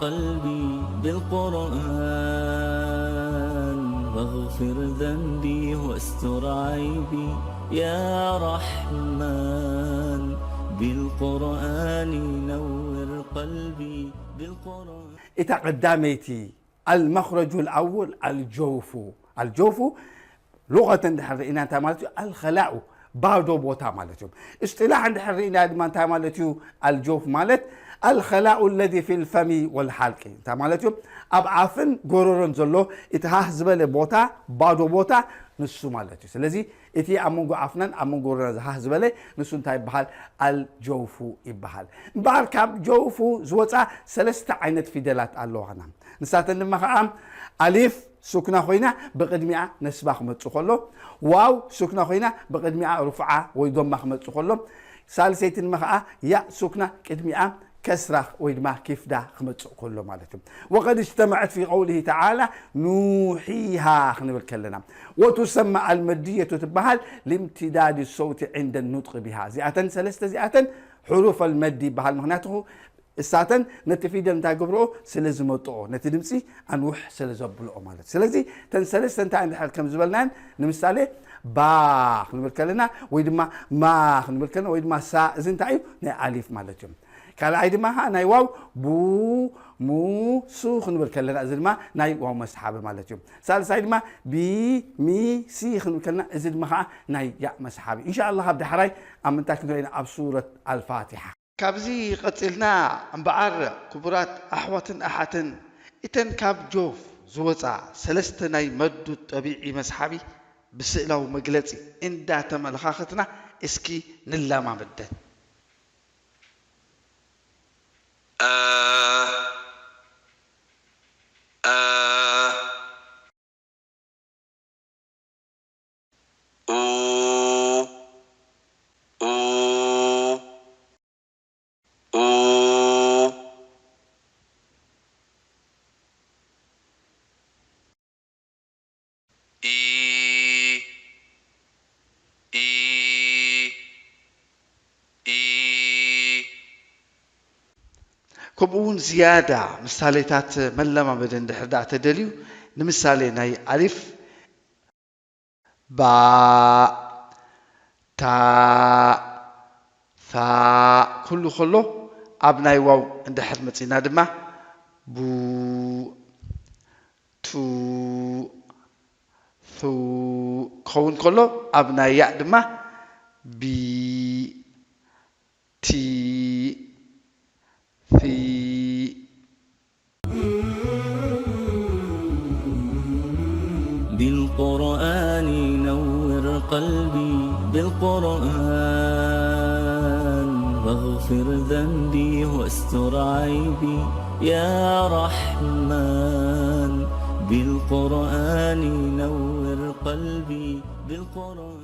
قلبي بالقرآن، واغفر ذنبي واستر عيبي. يا رحمن، بالقرآن نور قلبي، بالقرآن. እታ ቀዳመይቲ፣ المخرج الأول، الجوف. الجوف لغة እንድሕር ርኢና እንታይ ማለት እዩ? الخلاء፣ ባዶ ቦታ ማለት እዩ። اصطلاح እንድሕር ርኢና ድማ እንታይ ማለት እዩ? الجوف ማለት الخلاء الذي في الفم والحلق، እንታይ ማለት እዩ? ኣብ ኣፍን ጎረሮን ዘሎ እቲ ሃህ ዝበለ ቦታ፣ ባዶ ቦታ፣ ንሱ ማለት እዩ። ስለዚ እቲ ኣብ መንጎ ኣፍናን ኣብ መንጎ ጎረሮና ሃህ ዝበለ ንሱ እንታይ ይበሃል? الجوف ይበሃል። እምበኣር ካብ ጀውፉ ዝወፃ ሰለስተ ዓይነት ፊደላት ኣለዋና። ንሳተን ድማ ከዓ ኣሊፍ ሱክና ኮይና ብቕድሚኣ ነስባ ክመፅእ ከሎ፣ ዋው ሱክና ኮይና ብቕድሚኣ ሩፍዓ ወይ ዶማ ክመፅእ ከሎ፣ ሳልሰይቲ ድማ ከዓ ያእ ሱክና ቅድሚኣ ከስራ ወይ ድማ ኪፍዳ ክመፅእ ከሎ ማለት እዩ። وقد اجتمعت في قوله تعالى نوحيها ክንብል ከለና، وتسمى المدية ትበሃል لامتداد الصوت عند النطق بها። እዚኣተን ሰለስተ እዚኣተን حروف المد ይበሃል። ምክንያቱ እሳተን ነቲ ፊደል እንታይ ገብርኦ? ስለ ዝመጥኦ፣ ነቲ ድምፂ ኣንውሕ ስለ ዘብልኦ ማለት እዩ። ስለዚ እተን ሰለስተ እንታይ እንድሕር ከም ዝበልናየን፣ ንምሳሌ ባ ክንብል ከለና ወይ ድማ ማ ክንብል ከለና ወይ ድማ ሳ፣ እዚ እንታይ እዩ? ናይ ኣሊፍ ማለት እዩ። ካልኣይ ድማ ከዓ ናይ ዋው ቡ፣ ሙ፣ ሱ ክንብል ከለና፣ እዚ ድማ ናይ ዋው መስሓቢ ማለት እዩ። ሳልሳይ ድማ ቢ፣ ሚ፣ ሲ ክንብል ከለና፣ እዚ ድማ ከዓ ናይ ያእ መስሓቢ። ኢንሻኣላህ ኣብ ዳሕራይ ኣብ ምንታይ ክንሪኦ ኢና? ኣብ ሱረት ኣልፋቲሓ። ካብዚ ቀጺልና እምበኣር ክቡራት ኣሕዋትን ኣሓትን፣ እተን ካብ ጆፍ ዝወጻ ሰለስተ ናይ መዱ ጠቢዒ መስሓቢ ብስእላዊ መግለጺ እንዳተመለኻኸትና እስኪ ንለማመደን። እ፣ እ፣ ኡ፣ ኡ፣ ኡ። ኢ፣ ኢ፣ ኢ። ከምኡ እውን ዝያዳ ምሳሌታት መለማመዲ እንድሕር ደኣ ተደልዩ፣ ንምሳሌ ናይ ኣሊፍ፣ ባ፣ ታ፣ ፋ ክህሉ ከሎ፣ ኣብ ናይ ዋው እንድሕር መጺእና ድማ ቡ፣ ቱ፣ ሱ ክኸውን ከሎ፣ ኣብ ናይ ያእ ድማ ቢ፣ ቲ፣ ፊ። بالقرآن نور قلبي، بالقرآن واغفر ذنبي واستر عيبي. يا رحمن، بالقرآن نور قلبي، بالقرآن.